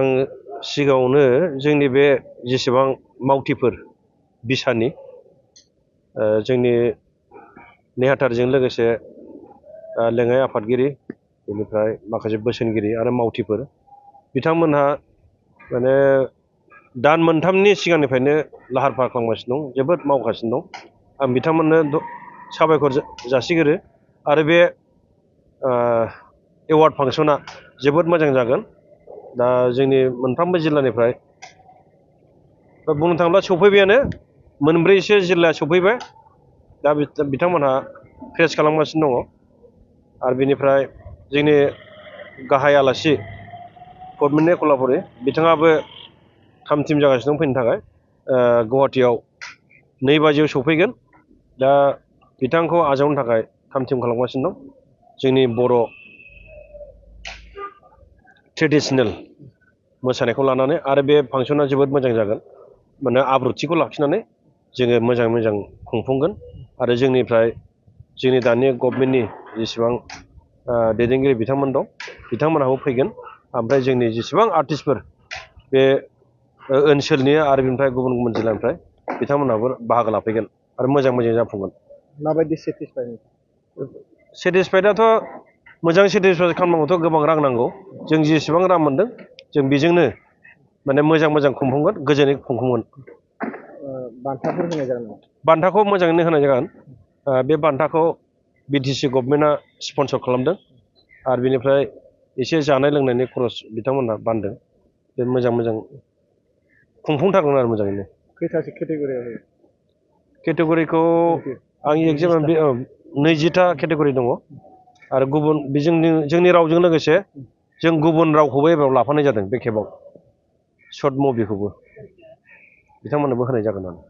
आं सिगाङावनो जोंनि बे जेसेबां मावथिफोर बिसानि जोंनि नेहाथारजों लोगोसे लेङाइ आफादगिरि बेनिफ्राय माखासे बोसोनगिरि आरो मावथिफोर बिथांमोनहा माने दान मोनथामनि सिगांनिफ्रायनो लाहार फाहार खालामगासिनो दं, जोबोद मावगासिनो दं। आं बिथांमोननो साबायखर जासिगोरो आरो बे एवार्ड फांसना जोबोद मोजां जागोन। दा जोंनि मोनफ्रोमबो जिल्लानिफ्राय बुंनो थाङोब्ला सफैबायानो, मोनब्रैसो जिल्लाया सफैबाय। दा बिथांमोनहा फेस खालामगासिनो दङ आरो बेनिफ्राय जोंनि गाहाय आलासि गभर्नमेन्टनि कलापुरि बिथाङाबो थाम थिम जागासिनो दं फैनो थाखाय। गुवाहाटियाव 2 बाजियाव सफैगोन। दा बिथांखौ आजावनो थाखाय थाम थिम खालामगासिनो दं। जोंनि बर' ट्रेडिसनेल मोसानायखौ लानानै आरो बे फांसना जोबोद मोजां जागोन, माने आब्रुथिखौ लाखिनानै जोङो मोजां खुंफुंगोन। आरो जोंनि दानि गभर्नमेन्टनि जेसेबां दैदेनगिरि बिथांमोन दं बिथांमोनहाबो फैगोन। ओमफ्राय जोंनि जेसेबां आर्टिस्टफोर बे ओनसोलनि आरो बेनिफ्राय गुबुन गुबुन जिल्लानिफ्राय बिथांमोनहाबो बाहागो लाफैगोन आरो मोजां जाफुंगोन। माबायदि सेटिसफाइडआथ' मोजां सेटिसफाइड खालामनांगौथ' गोबां रां नांगौ। जों जेसेबां रां मोन्दों जों बेजोंनो माने मोजां खुंफुंगोन, गोजोनै खुंफुंगोन। बान्थाफोर होनाय जागोन नामा? बान्थाखौ मोजाङैनो होनाय जागोन। बे बान्थाखौ BTC गभर्नमेन्टआ स्पन्सर खालामदों आरो बेनिफ्राय एसे जानाय लोंनायनि खरस बिथांमोनहा बानदों। बे मोजां खुंफुंथारगोन आरो मोजाङैनो। खैथासो केटेगरियाव होयो? केटेगरिखौ आं एगजाम 20टा केटेगरि दङ आरो जोंनि रावजों लोगोसे जों गुबुन रावखौबो एबाराव लाफानाय जादों। बे खेबाव सर्ट मुभिखौबो बिथांमोननोबो होनाय जागोन आरो।